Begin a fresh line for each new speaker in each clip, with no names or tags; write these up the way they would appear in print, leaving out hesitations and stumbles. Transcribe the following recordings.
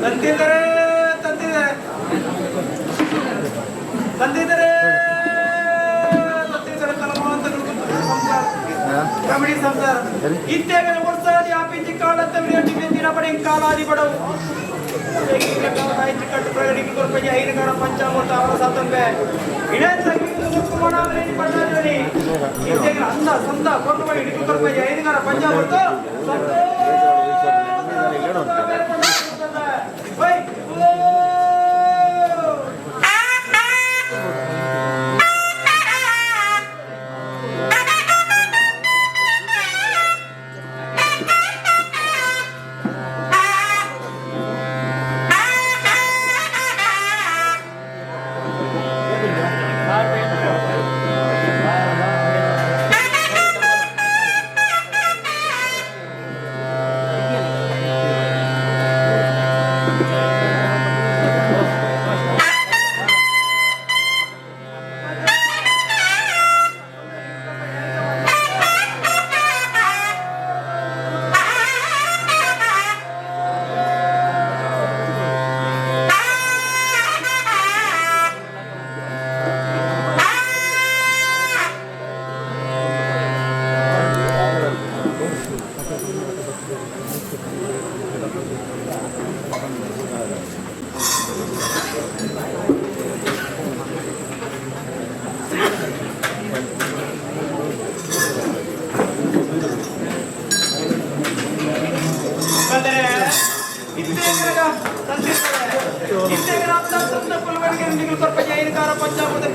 ತಂತಿದ್ದಾರೆ ತಂತಿದ್ದಾರೆ ತಂತಿದ್ದಾರೆ ತಂತಿದ್ದಾರೆ ತಲಮಾಂತಗಳು ಸಂಸಾರ ಕಮಿಡಿ ಸಂಸಾರ ಇತ್ತೇಗನ ವರ್ಷಾದಿ ಆಪಿಂಚಿ ಕಾಲತ್ತ ವಿರಿಯಟ್ಟಿ ದಿನಪಡಿ ಕಾಲಾದಿ ಬಡವು ಕಟ್ಟು ಪ್ರಗಡಿ ಕೊರ್ಪಜಿ ಐದು ಪಂಚಾಮೃತ ಅವರ ಸತ್ತಂಬೆ ಇಡೇ ಪಟ್ಟಾಜನಿ ಇತ್ತೇಗನ ಅಂದ ಸಂದ ಕೊರ್ಪಜಿ ಹಿಡಿದು ಕೊರ್ಪಜಿ ಐದು ಪಂಚಾಮೃತ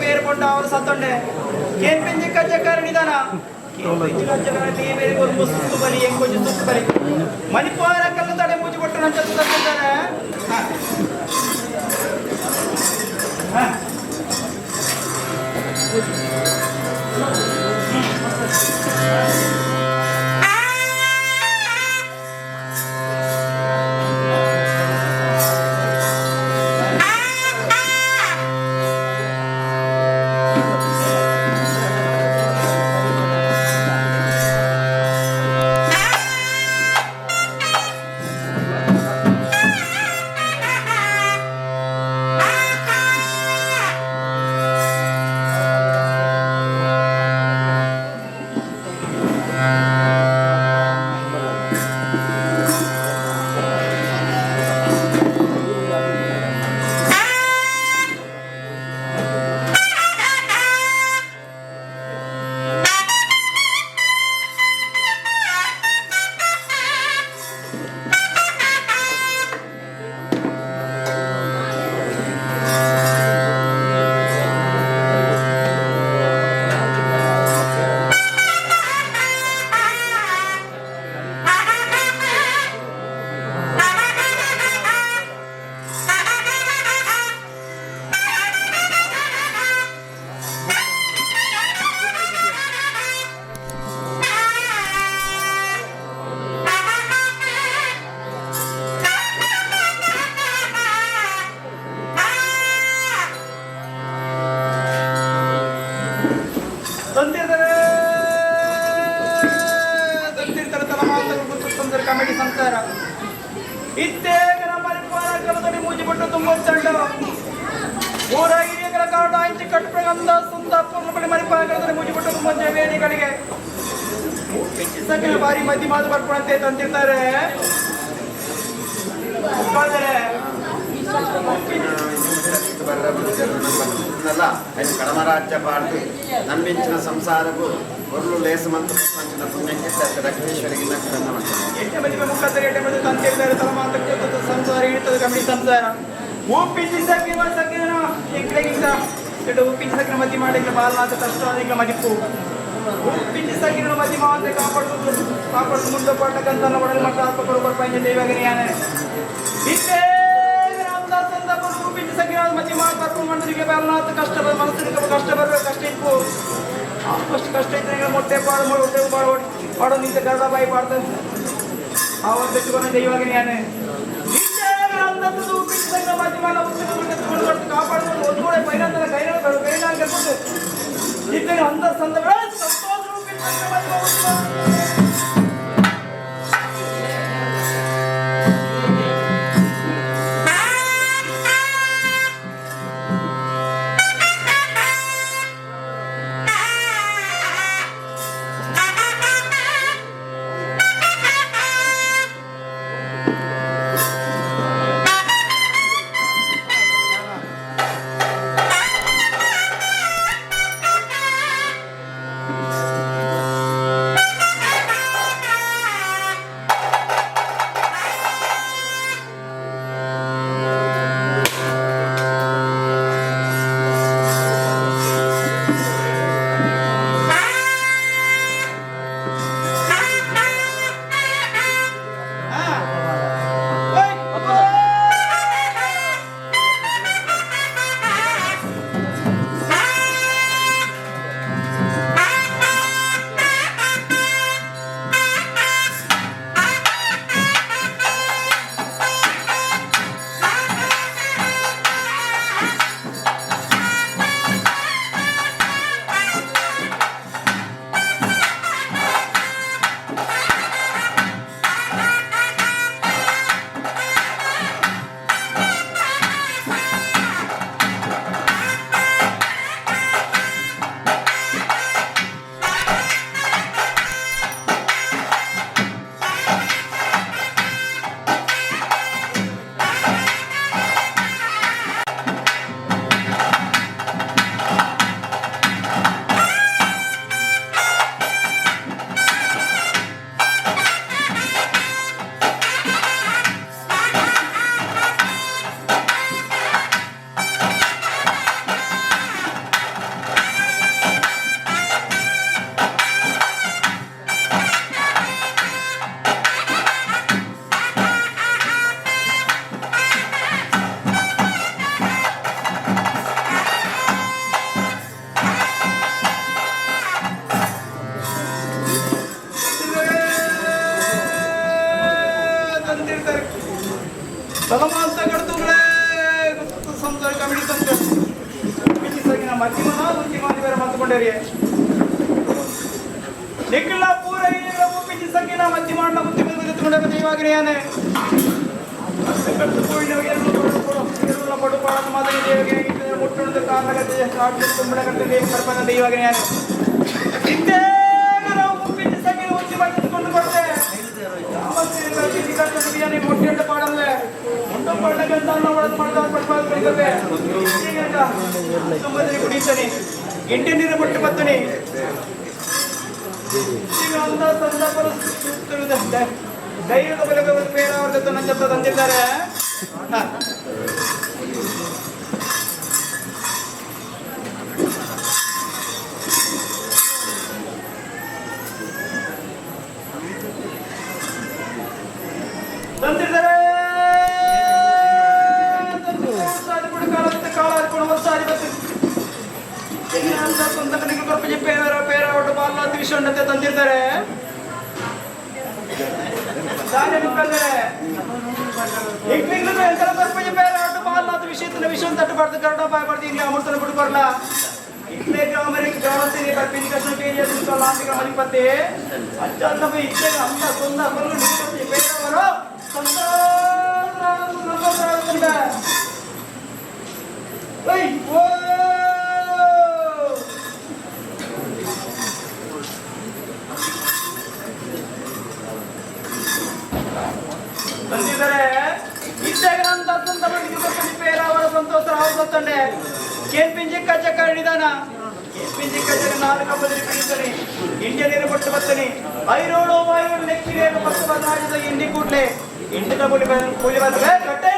ಪೇರು ಕೊಂಡ ಅವರು ಸತ್ತೊಂಡೆ ಏನ್ ಪಿಂಜಿ ಕಜ್ಜಕಾರ ನಿಧಾನ ಸುತ್ತು ಬಲಿ ಎಂಕೊಂಚ ಸುತ್ತು ಬಲಿ ಮಣಿಪಾರ ಕಲ್ಲು ತಡೆ ಮುಚ್ಚಿ ಕೊಟ್ಟು ನಂಚ ತಂದಿದ್ದಾನೆ. ತಂದಿರ್ತಾರೆ ತಂದಿರ್ತಾರೆ ತಲಮಾಂತರ ಗುರುತು ಕಮಿಟಿ ಸಂಸಾರ ಇತ್ತೇಗ ನಮ್ಮ ಕಲದಡಿ ಮೂಜಿಬಿಟ್ಟು ತುಂಬ ಚಂಡ ಊರ ಹಿರಿಯರ ಕಾರಣ ಇಂಚಿ ಕಟ್ಟುಪ್ರಗಂಧ ಸುಂದ ಪೂರ್ಣಪಡಿ ಮರಿಪಾಲ ಕಲದಡಿ ಮೂಜಿಬಿಟ್ಟು ತುಂಬ ವೇದಿಗಳಿಗೆ ಸಕಲ ಬಾರಿ ಮದ್ದಿ ಮಾತು ಬರ್ಕೊಂಡಂತೆ ತಂದಿರ್ತಾರೆ ಉಕ್ಕಾದರೆ
ಕಡಮರಾಜ್ಯ ಪಾಡ್ದು ನಂಬಿಂಚಿನ ಸಂಸಾರವು ಒರ್ಲು ಲೇಸಮಂತ ಪಂಚಿನ ಪುಣ್ಯಕ್ಕೆ ರಕ್ತೇಶ್ವರಿಗೆ
ಎಟ್ಟೆ ಮದುವೆ ಮುಖಾಂತರ ಎಟ್ಟೆ ಮದುವೆ ತಂತಿರ್ತಾರೆ ತಲಮಾಂತ ಸಂಸಾರ ಇರ್ತದೆ ಕಮಿಟಿ ಸಂಸಾರ ಉಪ್ಪಿಂಚಿ ಸಕ್ಕಿನ ಸಕ್ಕಿನ ಎಂಕ್ಲೆಗಿಂತ ಎಟ್ಟು ಉಪ್ಪಿಂಚಿ ಸಕ್ಕಿನ ಮದ್ದಿ ಮಾಡಿದ್ರೆ ಬಾಲ್ನಾಥ ಕಷ್ಟ ಎಂಕ್ಲ ಮದಿಪ್ಪು ಉಪ್ಪಿಂಚಿ ಸಕ್ಕಿನ ಮದ್ದಿ ಮಾವಂತೆ ಕಾಪಾಡ್ಕೊಂಡು ಕಾಪಾಡ್ಕೊಂಡು ಮುಂದೆ ಪಟ್ಟಕ್ಕಂತ ಒಡಲ್ ಮಟ್ಟ ಆತ್ಮ ಕೊಡು ದೇವಾಗನೆ ಯಾನೆ ಇತ್ತೇ ಉಪ್ಪಿಂಚಿ ಸಕ್ಕಿನ ಮದ್ದಿ ಮಾಡಿ ಬರ್ಕೊಂಡು ಮಾಡಿದ್ರೆ ಬಾಲ್ನಾಥ ಕಷ್ಟ ಮನಸ್ಸಿಗೆ ಕಷ್ಟ ಬರ್ಬೇಕು ಕಷ್ಟ ಇಪ್ಪು ಅಷ್ಟು ಕಷ್ಟ ಇದ್ರೆ ಮೊಟ್ಟೆ ಪಾಡು ಮಾಡಿ ಹೊಟ್ಟೆ ಪಾಡು ಪಾಡು ನಿಂತ ಗರುಡ ಬಾಯಿ ಪಾಡ್ತಾನೆ ಅವತ್ತು ಬೆಚ್ಚುಕೊಂಡು ಇವಾಗ ನಾನು ಕಾಪಾಡ್ಕೊಂಡು ಒಂದು ಕೂಡ ಪೈನಂತರ ಕೈನ ಕೈನ ಕರ್ಕೊಂಡು ಇದ್ದಾಗ ಅಂದ ಸಂದ ಸಂತೋಷ. ತಲಮಾಂತ ಕಡ್ತುಗಳೇ ಸಂಸಾರ ಕಮಿಟಿ ಸಂಸಾರ ಪಿಚ್ಚಿಸಾಗಿನ ಮಧ್ಯಮನ ಉದ್ಯಮ ಬೇರೆ ಮಾತುಕೊಂಡೇರಿ ನಿಖಿಲ ಪೂರ ಪಿಚ್ಚಿಸಾಗಿನ ಮಧ್ಯಮಾನ ಉದ್ಯಮ ಎತ್ತುಕೊಂಡೇ ದೇವಾಗ್ರಿಯಾನೆ ಪಡು ಮಾದರಿ ದೇವಿಗೆ ಮುಟ್ಟುಣದ ಕಾರಣಗತ್ತೆ ಕಾಡು ತುಂಬಳಗತ್ತೆ ದೇವಿ ಕರ್ಪನ ದೇವಾಗ್ರಿಯಾನೆ ಇದ್ದೇ ನಾವು ಪಿಚ್ಚಿಸಾಗಿನ ಉದ್ಯಮ ಎತ್ತುಕೊಂಡು ಬರ್ತೇವೆ. ಮೊಟ್ಟೆ ಪಾಡಲ್ಲೆ ಮೊಟ್ಟೆ ಪಾಡಗಂತ ಕುಡಿತಾನೆ ಎಂಟೆ ನೀರು ಮೊಟ್ಟೆ ಬತ್ತನೆ ಈಗ ಅಂತ ಸಂದರ್ಭ ಧೈರ್ಯದ ಬೆಲೆ ಬೇರೆ ನಂಜಪ್ಪ ತಂದಿದ್ದಾರೆ. ತಂದಿದ್ದಾರೆ. ತಂದಿರ್ತಾರೆ. ವಿಷಯ ತಟ್ಟಬಾರ್ದು, ಕರಡ ಬಾಯ್ಬಾರ್ದು, ಇಲ್ಲಿ ಅಮೃತನ ಬಿಡ್ಬಾರ್ಲ. ಇಟ್ಲೇ ಗ್ರಾಮರಿಗೆ ಗ್ರಾಮಸ್ಥರಿಗೆ ಕರ್ಪಿನಿ ಕೃಷ್ಣ ಕೇರಿಯ ಅಧಿಪತಿ ಅಜ್ಜ ಇಟ್ಲೇ ಅಂತ ಸೊಂದ ಬರಲು ಬೇರೆಯವರು ಬಂದಿದ್ದಾರೆ. ಇದ್ದಾಗ ಸಂತ ಪೇರಾವರ ಸಂತೋಷ ರಾವ್ ಸತ್ತಂಡೆ ಕೇಂಪಿಂಜಿ ಕಜ್ಜ ಹಿಡಿದಾನ. ಕೇಂಪಿಂಜಿ ಕಜ್ಜ ನಾಲ್ಕು ಹಬ್ಬದಲ್ಲಿ ಪಿಡಿತಾನೆ. ಇಂಡಿಯಾ ನೀರು ಕೊಟ್ಟು ಬರ್ತಾನೆ. ಐರೋಳು ಐರೋಳು ನೆಕ್ಕಿರೇನು ಪತ್ತು ರಾಜ್ಯದ ಇಂಡಿ ಕೂಡ್ಲೆ ಇಂಡಿದ ಕೂಲಿ ಕೂಲಿ ಬಂದ್ರೆ ಕಟ್ಟೆ.